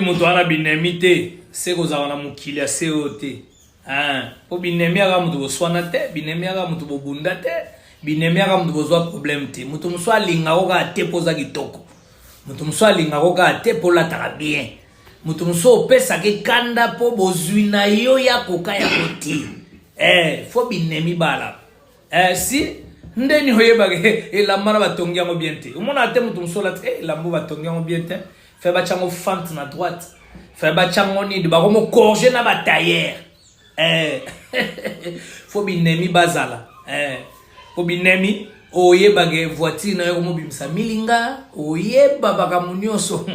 Moto wana binemi te se kozala na mokili ya se oyo te mpo binemi yaka moto boswana te, binemi yaka moto bobunda te, binemi yaka moto bozwa problème te. Moto mosusu alingako kaka te mpo oza kitoko, moto mosusu alingako kaka te mpo olataka bien, moto mosusu opesaka ekanda mpo bozwi na yo ya koka yango te. Eh, fo binemi bala Eh, si ndeni oyebaka elamba na batongi yango bien te, omonaka te moto mosusu olati eh, elamba batongi yango bien te, fe batya yango fente na droite, fe batya yango nini, bakomokorge na batailleur eh. Fo binemi bazala eh. Fo binemi oyebaka voiture na yo komobimisa milinga, oyeba makambo nyonso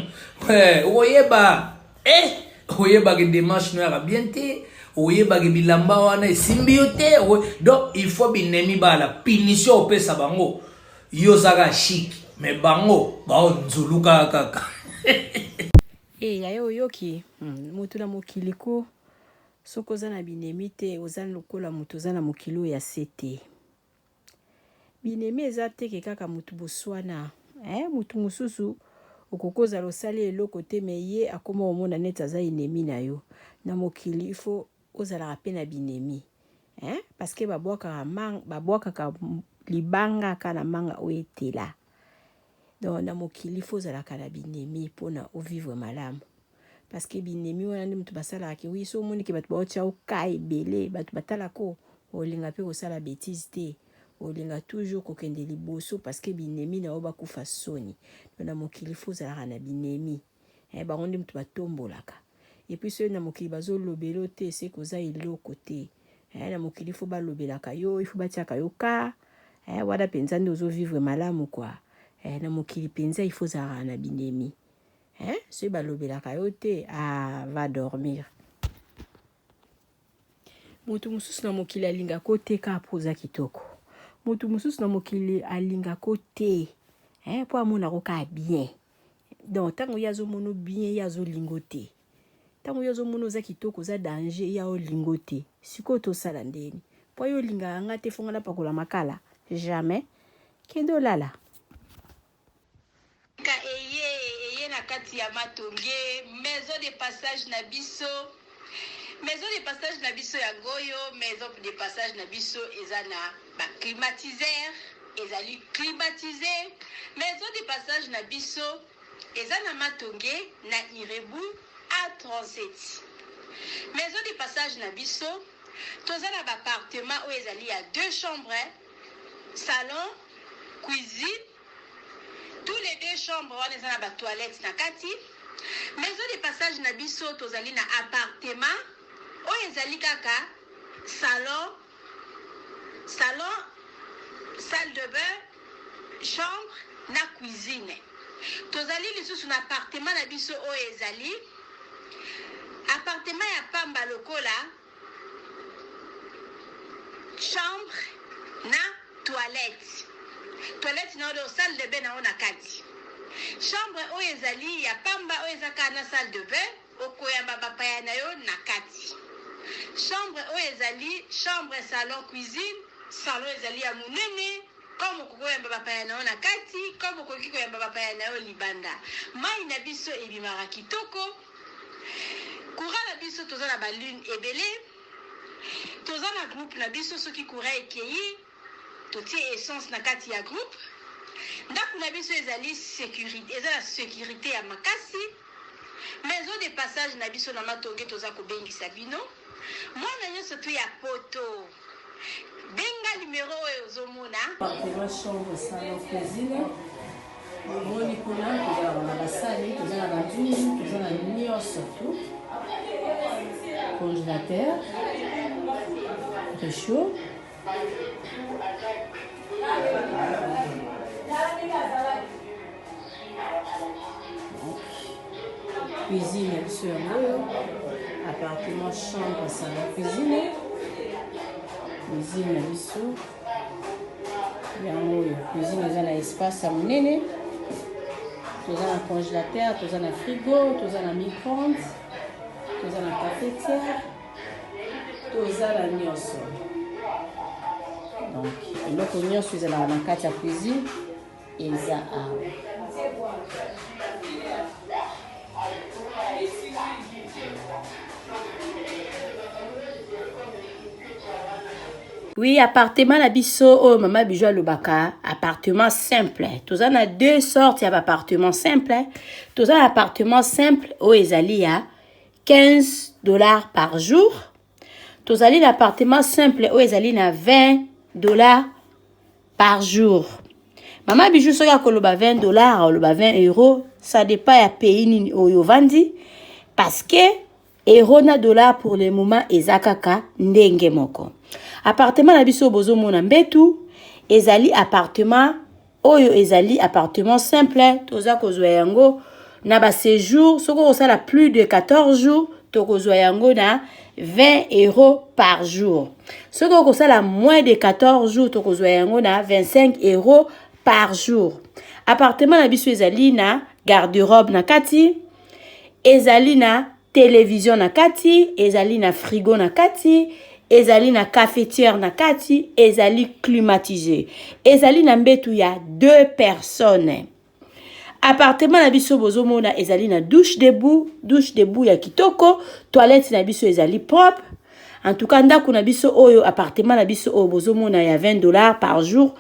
eh, oyeba eh, oyebaka démarche no yaka bien te, oyebaka bilamba wana esimbi yo te. Donc il faut binemi bala punition opesa bango, yo ozaka chic mais bango baonzuluka kaka. E yaya, oyoki moto na mokili ko soki oza na binemi te, oza lokola moto oza na mokili oyo ya se te. Binemi eza teke kaka motu boswana eh, motu mosusu okoki kozala osali eloko te me ye akoma komona neti aza ennemi na yo. Na mokili il faut ozalaka mpe na binemi eh, parce que babwakaka babwakaka libanga kaka na manga oyo etela. Donc na mokili faut ozalaka na binemi mpona ovivre malamu, parce que binemi wana nde moto basalaka ke wi so omoni ke bato baotya oka ebele, bato batalako, olinga mpe kosala bétise te, olinga toujours kokende liboso parce que binemi na yo bakufa soni. Donc na mokili faut ozalaka na binemi eh, bango nde moto batombolaka. Et puis soki na mokili bazolobela yo te, seke oza eloko te eh, na mokili faut balobelaka yo, il faut batiaka yo ka eh, wana mpenza nde ozovivre malamu kua eh, na mokili mpenza il faut ozalaka na binemi eh, soki balobelaka yo te, ah, va dormir. Moto mosusu na mokili alingaka te kaka mpo oza kitoko, moto mosusu na mokili alingaka te eh, mpo amonako kaka bien. Donc ntango ye azomona bien, ye azolingo te. Ntango ye azomona oza kitoko, oza danger, ye aolingo te. Sikoyo tosala ndeni mpo yo olingaka nga te, fonga napakola makala jamais. Kende olala. Ka eye eye na kati ya Matonge, maison de passage na biso, maison de passage na biso yango oyo. Maison de passage na biso eza na ba climatiseur, ezali climatisé. Maison de passage na biso eza na Matonge na Irebu A37. Maison de passage na biso toza na ba appartement oyo ezali ya deux chambres, salon, cuisine. Tous les deux chambres wana eza na ba toilettes na kati. Maison de passage na biso tozali na appartement oyo ezali kaka salon, salon, salle de bain, chambre na cuisine. Tozali lisusu na appartement na biso oyo ezali appartement ya pamba lokola chambre na toilette, toilette na oyo salle de bain na oyo na kati. Chambre oyo ezali ya pamba oyo eza kaka na salle de bain, okoyamba bapaya na yo na kati. Chambre oyo ezali chambre, salon, cuisine. Salon ezali ya monene comme okoki koyamba bapaya na yo na kati, comme okoki koyamba bapaya na yo libanda. Mai na biso ebimaka kitoko. Courant na biso toza na balune ebele, toza na groupe na biso. Soki courant ekei, totie essence na kati ya groupe. Ndako na biso ezali sécurité, eza na sécurité ya makasi. Maison de passage na biso na Matonge, toza kobengisa bino mwana nyonso tu ya poto, benga numero oyo ozomona. Appartement, chambre, salon, cuisine. Omoni kuna tozalaka na basani, toza na banzungu, toza na nyonso tu, congélateur, réchaud. Cuisine ya biso yango oyo, appartement, chambre, salon, cuisine. Cuisine ya biso yango oyo, cuisine eza na espace ya monene. Toza na congélateur, toza na frigo, toza na micro-ondes, toza na cafetière, toza na nyonso. Donc eloko nyonso ezalaka na kati ya cuisine eza awa. Oui, appartement na biso oyo mama Bijou alobaka appartement simple. Toza na deux sortes ya appartement simple. Toza na appartement simple oyo ezali ya 15 $ par jour. Tozali na appartement simple oyo ezali na 20 $ par jour. Mama Bijou soki akoloba 20 $, akoloba 20 euros, ça dépend ya pays nini oyo ovandi, parce que euro na dollar pour le moment eza kaka ndenge moko. Appartement na biso bozomona mbetu ezali appartement oyo ezali appartement simple. Toza kozwa yango na baséjour, soki okosala plus de 14 jours, tokozwa yango na 20 € par jour. Soki okosala moins de 14 jours, tokozwa yango na 25 € par jour. Appartement na biso ezali na garde-robe na kati, ezali na télévision na kati, ezali na frigo na kati, ezali na cafetière na kati, ezali climatisé, ezali na mbetu ya deux personnes. Appartement na biso bozomona ezali na douche debout, douche debout ya kitoko, toilette na biso ezali propre. En tout cas, ndako na biso oyo, appartement na biso oyo bozomona ya 20 $ par jour,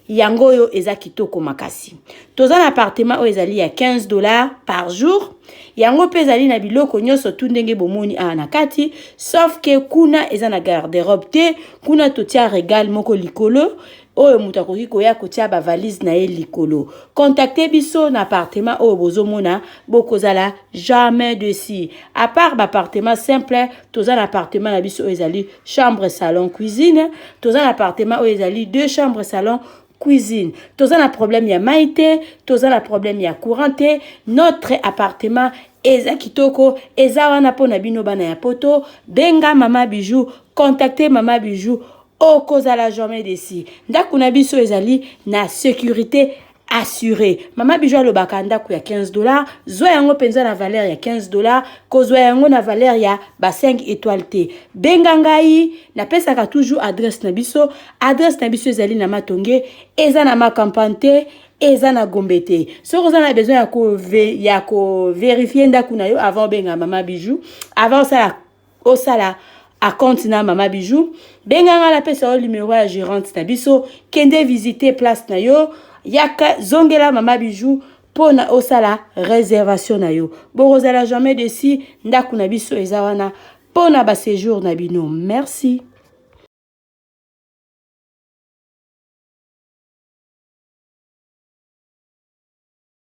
yango oyo eza kitoko makasi. Toza na appartement oyo ezali ya 15 $ par jour. Yango mpe ezali na biloko nyonso tu ndenge bomoni awa na kati, sauf que kuna eza na garde-robe te. Kuna totia regale moko likolo oyo moto akoki koya kotia bavalise na ye likolo. Contacte biso na appartement oyo bozomona, bokozala jamais déçus. À part baappartement simple, toza na appartement na biso oyo ezali chambre, salon, cuisine. Toza na appartement oyo ezali deux chambres, salon, cuisine. Toza na problème ya mai te, toza na problème ya courant te. Notre appartement eza kitoko, eza wana mpona bino bana ya Poto. Benga Mama Bijou, contacte Mama Bijou, okozala jamais déçu. Ndako na biso ezali na sécurité assuré. Mama Bijou alobaka ndako ya 15 $, zwa yango mpenza na valeur ya 15 $, kozwa yango na valeur ya ba 5 étoile te. Benga ngai, napesaka toujours adresse na biso. Adresse na biso ezali na Matonge, eza na Macampagne te, eza na Gombe te. Soki oza na besoin ya kovérifier ndako na yo avant obenga Mama Bijou, avant osala acompte na Mama Bijou, benganga, napesa yo numero ya gérante na biso. Kende visiter place na yo, yaka zongela Mama Bijou mpona osala réservation na yo. Bokozala jamais déçus. Ndako na biso eza wana mpona baséjour na bino. Merci.